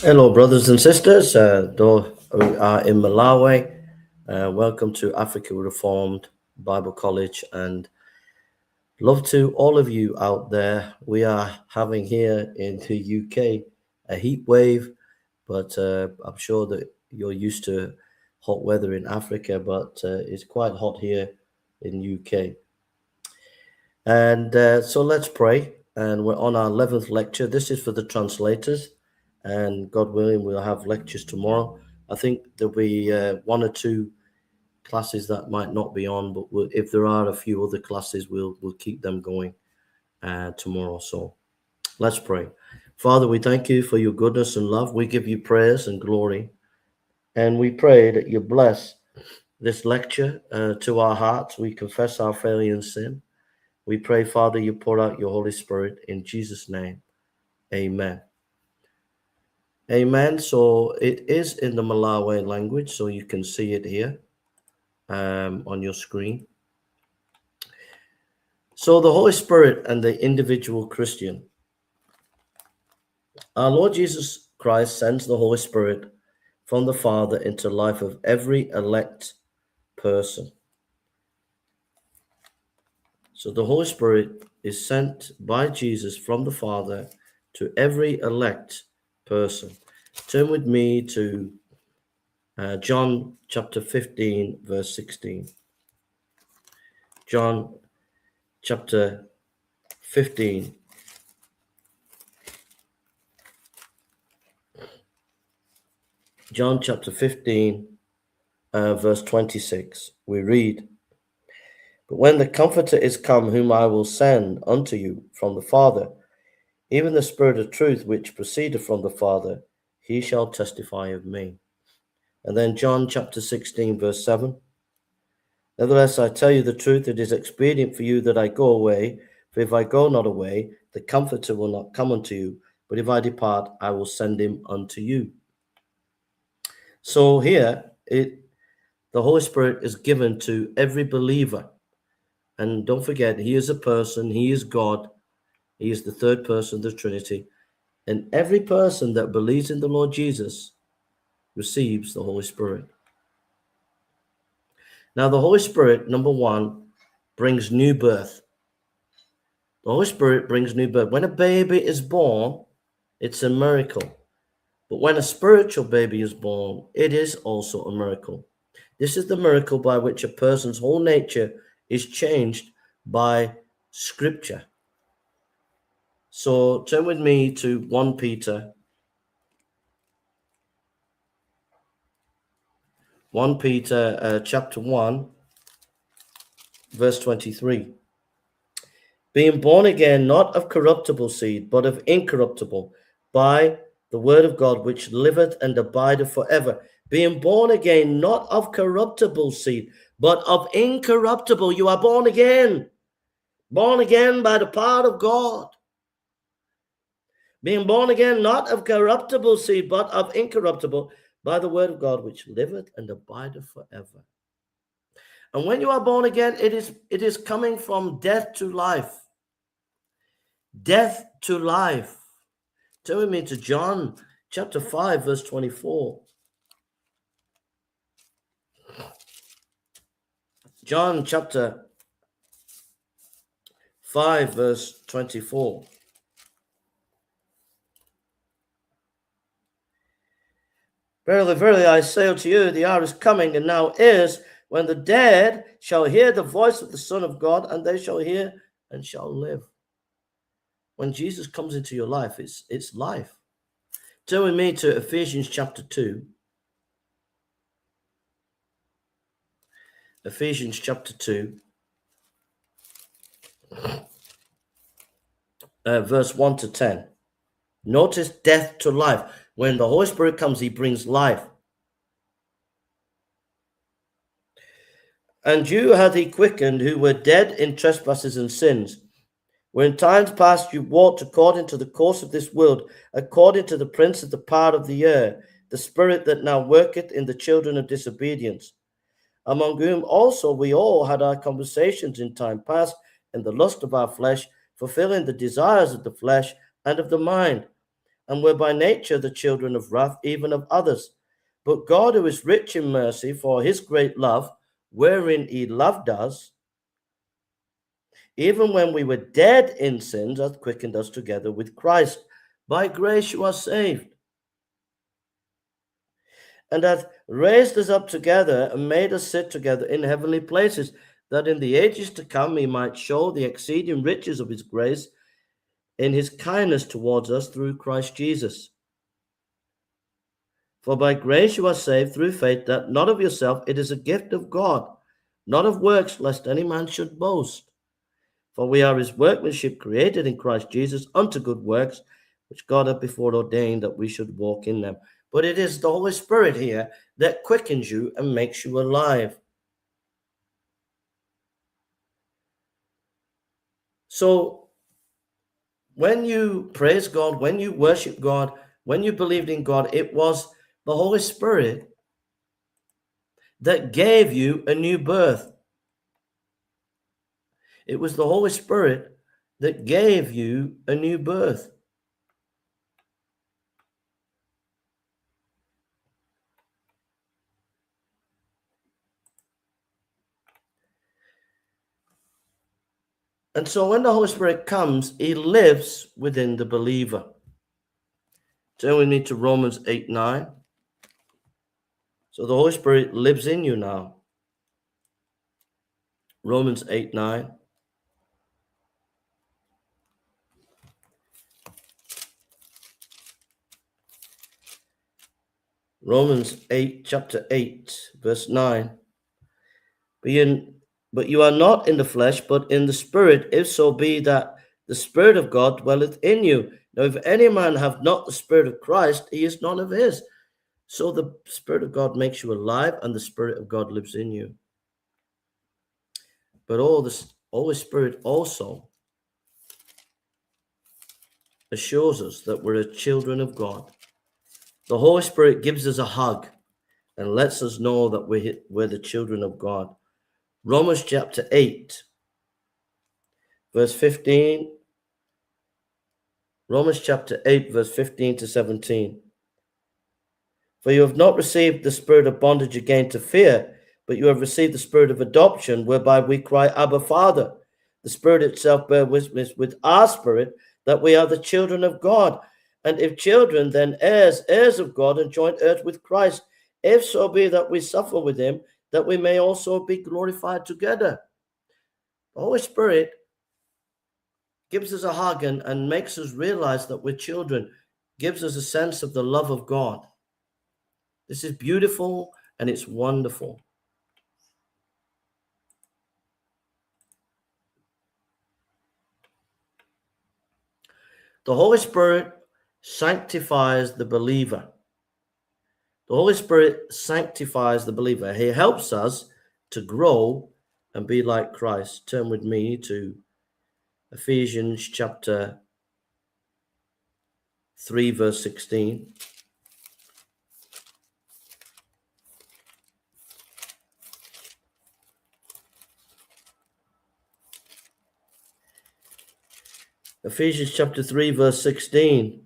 Hello, brothers and sisters. Though we are in Malawi, welcome to Africa Reformed Bible College, and love to all of you out there. We are having here in the UK a heat wave, but I'm sure that you're used to hot weather in Africa, but it's quite hot here in UK. And so let's pray. And we're on our 11th lecture. This is for the translators, and God willing, we'll have lectures tomorrow. I think there'll be one or two classes that might not be on, but if there are a few other classes, we'll keep them going tomorrow. So let's pray. Father, we thank you for your goodness and love. We give you praise and glory, and we pray that you bless this lecture to our hearts. We confess our failure and sin. We pray, Father, you pour out your Holy Spirit in Jesus' name. Amen. Amen. So it is in the Malawi language, so you can see it here on your screen. So the Holy Spirit and the individual Christian. Our Lord Jesus Christ sends the Holy Spirit from the Father into the life of every elect person. So the Holy Spirit is sent by Jesus from the Father to every elect person. Turn with me to John chapter 15, verse 16. John chapter 15. John chapter 15, verse 26. We read, "But when the Comforter is come, whom I will send unto you from the Father, even the Spirit of truth which proceedeth from the Father, he shall testify of me." And then John chapter 16, verse 7. "Nevertheless, I tell you the truth, it is expedient for you that I go away. For if I go not away, the Comforter will not come unto you. But if I depart, I will send him unto you." So here, the Holy Spirit is given to every believer. And don't forget, he is a person, he is God, he is the third person of the Trinity. And every person that believes in the Lord Jesus receives the Holy Spirit. Now, the Holy Spirit, number one, brings new birth. The Holy Spirit brings new birth. When a baby is born, it's a miracle. But when a spiritual baby is born, it is also a miracle. This is the miracle by which a person's whole nature is changed by Scripture. So turn with me to 1 Peter. 1 Peter chapter 1, verse 23. "Being born again, not of corruptible seed, but of incorruptible, by the word of God, which liveth and abideth forever." Being born again, not of corruptible seed, but of incorruptible. You are born again by the power of God. Being born again, not of corruptible seed, but of incorruptible, by the word of God, which liveth and abideth forever. And when you are born again, it is coming from death to life. Death to life. Turn with me to John chapter 5, verse 24. John chapter 5, verse 24. "Verily, verily, I say unto you, the hour is coming, and now is, when the dead shall hear the voice of the Son of God, and they shall hear and shall live." When Jesus comes into your life, it's life. Turn with me to Ephesians chapter 2. Ephesians chapter 2, verse 1 to 10. Notice death to life. When the Holy Spirit comes, he brings life. "And you hath he quickened, who were dead in trespasses and sins, where in times past you walked according to the course of this world, according to the prince of the power of the air, the spirit that now worketh in the children of disobedience, among whom also we all had our conversations in time past in the lust of our flesh, fulfilling the desires of the flesh and of the mind, and were by nature the children of wrath, even of others. But God, who is rich in mercy, for his great love, wherein he loved us, even when we were dead in sins, hath quickened us together with Christ. By grace you are saved, and hath raised us up together and made us sit together in heavenly places, that in the ages to come he might show the exceeding riches of his grace in his kindness towards us through Christ Jesus. For by grace you are saved through faith, that not of yourself, it is a gift of God, not of works, lest any man should boast. For we are his workmanship, created in Christ Jesus unto good works, which God hath before ordained that we should walk in them. But it is the Holy Spirit here that quickens you and makes you alive. So when you praise God, when you worship God, when you believed in God, it was the Holy Spirit that gave you a new birth. It was the Holy Spirit that gave you a new birth. And so when the Holy Spirit comes, he lives within the believer. So we need to Romans 8:9. So the Holy Spirit lives in you now. Romans 8:9. Romans 8, chapter 8, verse 9. But you are not in the flesh, but in the Spirit, if so be that the Spirit of God dwelleth in you. Now, if any man have not the Spirit of Christ, he is none of his. So the Spirit of God makes you alive, and the Spirit of God lives in you. But the Holy Spirit also assures us that we're children of God. The Holy Spirit gives us a hug and lets us know that we're the children of God. Romans chapter 8, verse 15. Romans chapter 8, verse 15 to 17. For you have not received the spirit of bondage again to fear, but you have received the spirit of adoption, whereby we cry, Abba, Father. The Spirit itself bears witness with our spirit that we are the children of God. And if children, then heirs, heirs of God, and joint heirs with Christ, if so be that we suffer with him, that we may also be glorified together. The Holy Spirit gives us a hug and makes us realize that we're children, gives us a sense of the love of God. This is beautiful and it's wonderful. The Holy Spirit sanctifies the believer. The Holy Spirit sanctifies the believer. He helps us to grow and be like Christ. Turn with me to Ephesians chapter 3, verse 16. Ephesians chapter 3, verse 16.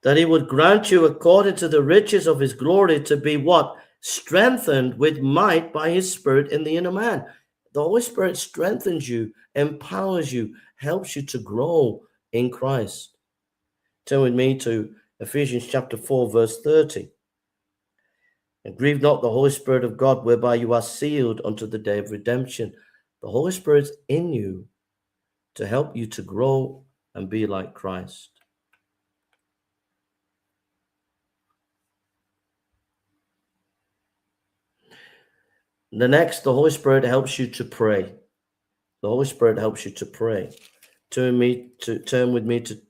That he would grant you according to the riches of his glory to be what? Strengthened with might by his Spirit in the inner man. The Holy Spirit strengthens you, empowers you, helps you to grow in Christ. Turn with me to Ephesians chapter 4, verse 30. And grieve not the Holy Spirit of God, whereby you are sealed unto the day of redemption. The Holy Spirit's in you to help you to grow and be like Christ. The next, the Holy Spirit helps you to pray. The Holy Spirit helps you to pray. Turn with me to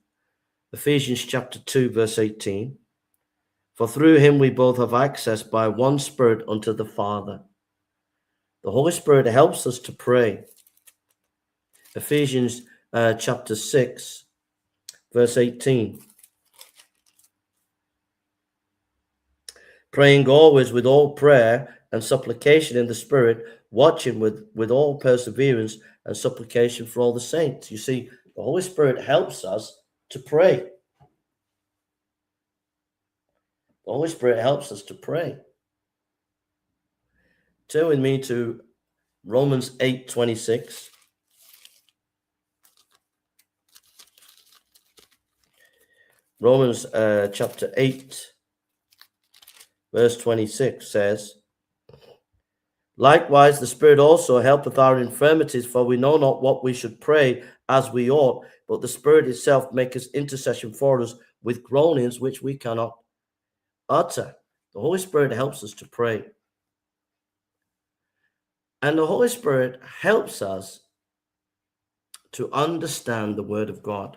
Ephesians chapter 2, verse 18. For through him we both have access by one Spirit unto the Father. The Holy Spirit helps us to pray. Ephesians chapter 6, verse 18. Praying always with all prayer and supplication in the Spirit, watching with all perseverance and supplication for all the saints. You see, the Holy Spirit helps us to pray. The Holy Spirit helps us to pray. Turn with me to Romans 8:26. Romans chapter 8, verse 26 says, likewise, the Spirit also helpeth our infirmities, for we know not what we should pray as we ought, but the Spirit itself maketh intercession for us with groanings which we cannot utter. The Holy Spirit helps us to pray. And the Holy Spirit helps us to understand the Word of God.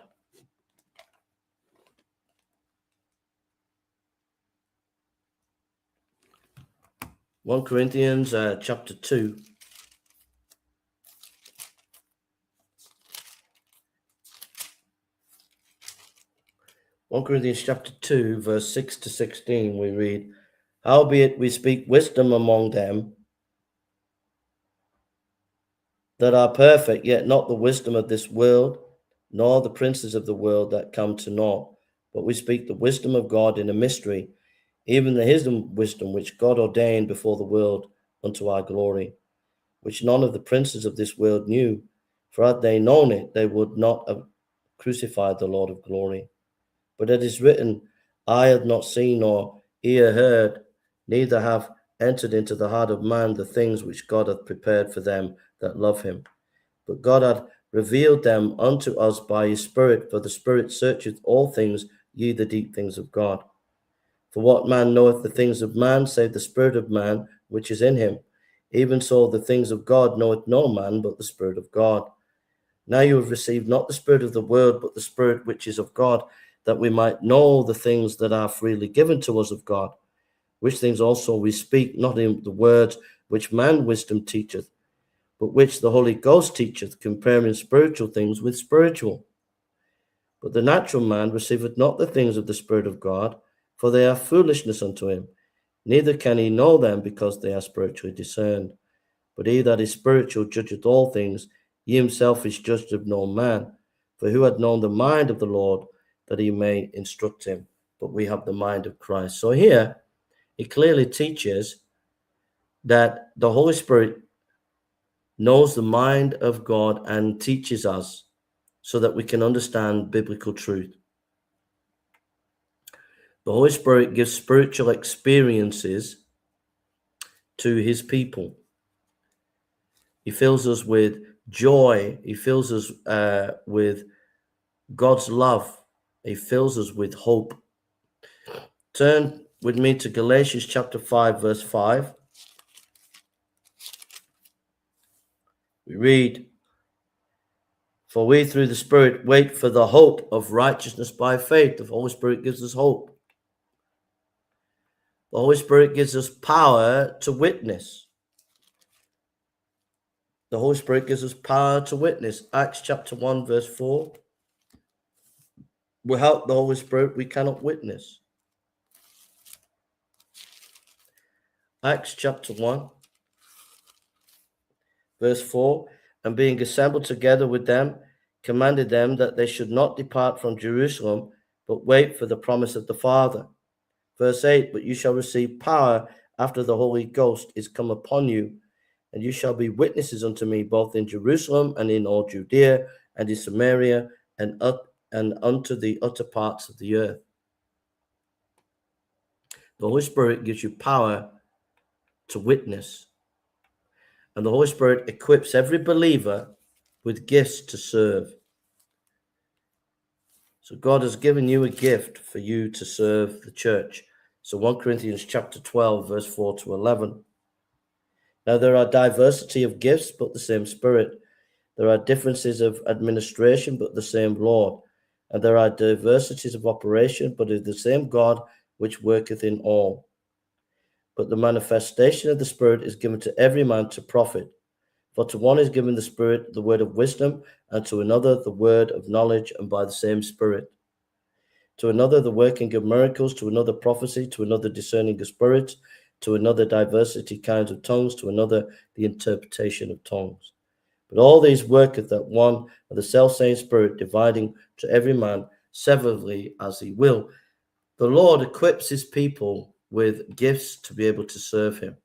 One Corinthians chapter 2. 1 Corinthians chapter 2, verse 6 to 16, we read, howbeit we speak wisdom among them that are perfect, yet not the wisdom of this world, nor the princes of the world that come to naught. But we speak the wisdom of God in a mystery, even the hidden wisdom which God ordained before the world unto our glory, which none of the princes of this world knew. For had they known it, they would not have crucified the Lord of glory. But it is written, eye hath not seen nor ear heard, neither have entered into the heart of man the things which God hath prepared for them that love him. But God hath revealed them unto us by his Spirit, for the Spirit searcheth all things, ye the deep things of God. For what man knoweth the things of man, save the Spirit of man which is in him? Even so the things of God knoweth no man but the Spirit of God. Now you have received not the spirit of the world, but the Spirit which is of God, that we might know the things that are freely given to us of God, which things also we speak, not in the words which man wisdom teacheth, but which the Holy Ghost teacheth, comparing spiritual things with spiritual. But the natural man receiveth not the things of the Spirit of God, for they are foolishness unto him, neither can he know them, because they are spiritually discerned. But he that is spiritual judgeth all things, he himself is judged of no man. For who had known the mind of the Lord, that he may instruct him? But we have the mind of Christ. So here, it clearly teaches that the Holy Spirit knows the mind of God and teaches us so that we can understand biblical truth. The Holy Spirit gives spiritual experiences to his people. He fills us with joy. He fills us with God's love. He fills us with hope. Turn with me to Galatians chapter 5, verse 5. We read, for we through the Spirit wait for the hope of righteousness by faith. The Holy Spirit gives us hope. The Holy Spirit gives us power to witness. The Holy Spirit gives us power to witness. Acts chapter 1, verse 4. Without the Holy Spirit, we cannot witness. Acts chapter 1, verse 4. And being assembled together with them, commanded them that they should not depart from Jerusalem, but wait for the promise of the Father. Verse 8, but you shall receive power after the Holy Ghost is come upon you, and you shall be witnesses unto me both in Jerusalem and in all Judea and in Samaria and unto the utter parts of the earth. The Holy Spirit gives you power to witness. And the Holy Spirit equips every believer with gifts to serve. So God has given you a gift for you to serve the church. So 1 Corinthians chapter 12, verse 4 to 11. Now there are diversity of gifts, but the same Spirit. There are differences of administration, but the same Lord. And there are diversities of operation, but it is the same God which worketh in all. But the manifestation of the Spirit is given to every man to profit. For to one is given the Spirit the word of wisdom, and to another the word of knowledge, and by the same Spirit. To another the working of miracles, to another prophecy, to another discerning of spirits, to another diversity kinds of tongues, to another the interpretation of tongues. But all these worketh that one of the selfsame Spirit, dividing to every man severally as he will. The Lord equips his people with gifts to be able to serve him.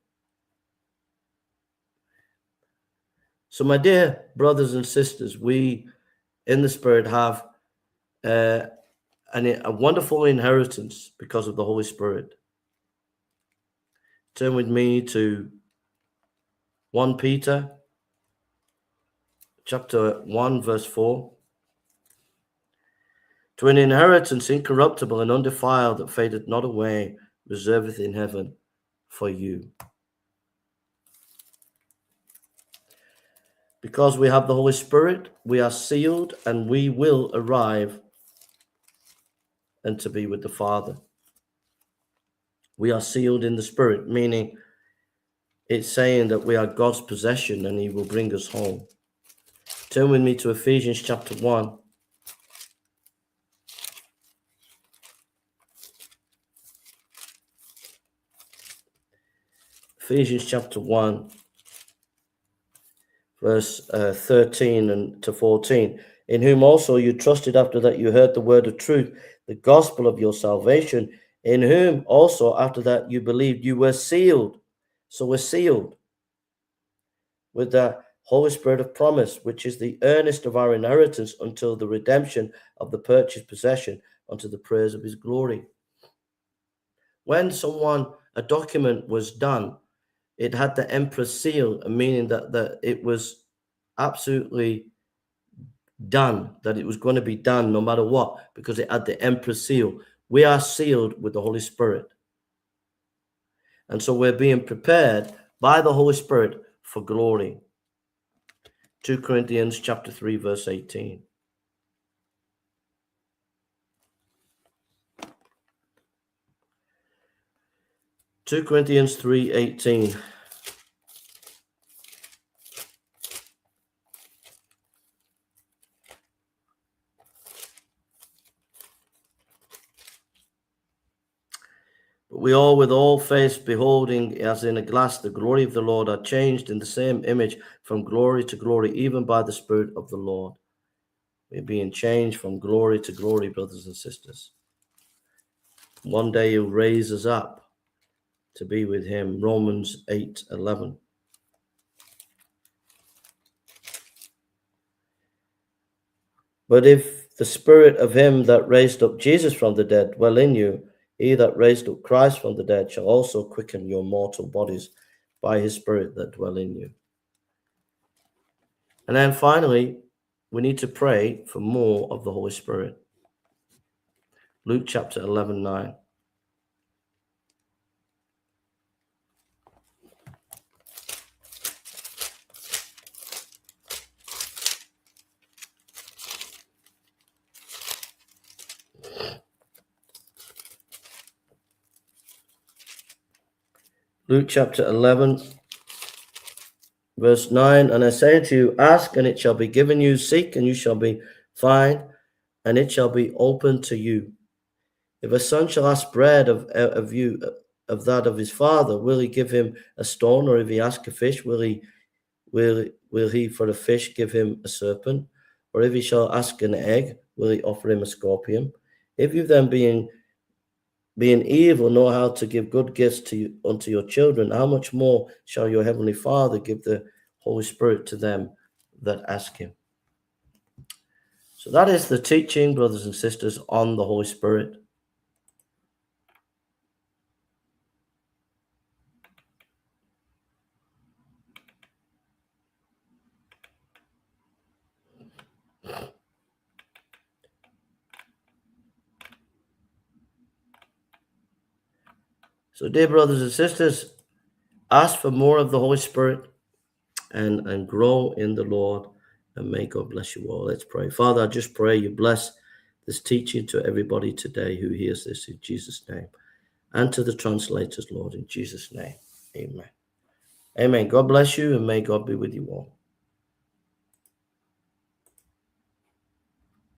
So, my dear brothers and sisters, we in the Spirit have a wonderful inheritance because of the Holy Spirit. Turn with me to 1 Peter chapter 1, verse 4. To an inheritance incorruptible and undefiled that fadeth not away, reserveth in heaven for you. Because we have the Holy Spirit, we are sealed and we will arrive and to be with the Father. We are sealed in the Spirit, meaning it's saying that we are God's possession and he will bring us home. Turn with me to Ephesians chapter 1. Ephesians chapter 1. Verse 13 and to 14, in whom also you trusted after that you heard the word of truth, the gospel of your salvation, in whom also after that you believed, you were sealed. So we're sealed with the Holy Spirit of promise, which is the earnest of our inheritance until the redemption of the purchased possession unto the praise of his glory. When a document was done, it had the emperor's seal, meaning that it was absolutely done, that it was going to be done no matter what, because it had the emperor's seal. We are sealed with the Holy Spirit. And so we're being prepared by the Holy Spirit for glory. 2 Corinthians chapter 3, verse 18. Two Corinthians 3:18. But we all with all face beholding as in a glass the glory of the Lord are changed in the same image from glory to glory, even by the Spirit of the Lord. We're being changed from glory to glory, brothers and sisters. One day he'll raise us up to be with him. Romans 8:11. But if the spirit of him that raised up Jesus from the dead dwell in you, he that raised up Christ from the dead shall also quicken your mortal bodies by his spirit that dwell in you. And then finally, we need to pray for more of the Holy Spirit. Luke chapter 11:9. Luke chapter 11, verse 9, and I say unto you, ask and it shall be given you, seek and you shall be find, and it shall be opened to you. If a son shall ask bread of that of his father, will he give him a stone? Or if he ask a fish, will he for a fish give him a serpent? Or if he shall ask an egg, will he offer him a scorpion? If you then being evil know how to give good gifts unto your children, how much more shall your heavenly Father give the Holy Spirit to them that ask him? So that is the teaching, brothers and sisters, on the Holy Spirit. So, dear brothers and sisters, ask for more of the Holy Spirit and grow in the Lord, and may God bless you all. Let's pray. Father, I just pray you bless this teaching to everybody today who hears this in Jesus' name, and to the translators, Lord, in Jesus' name. Amen. Amen. God bless you, and may God be with you all.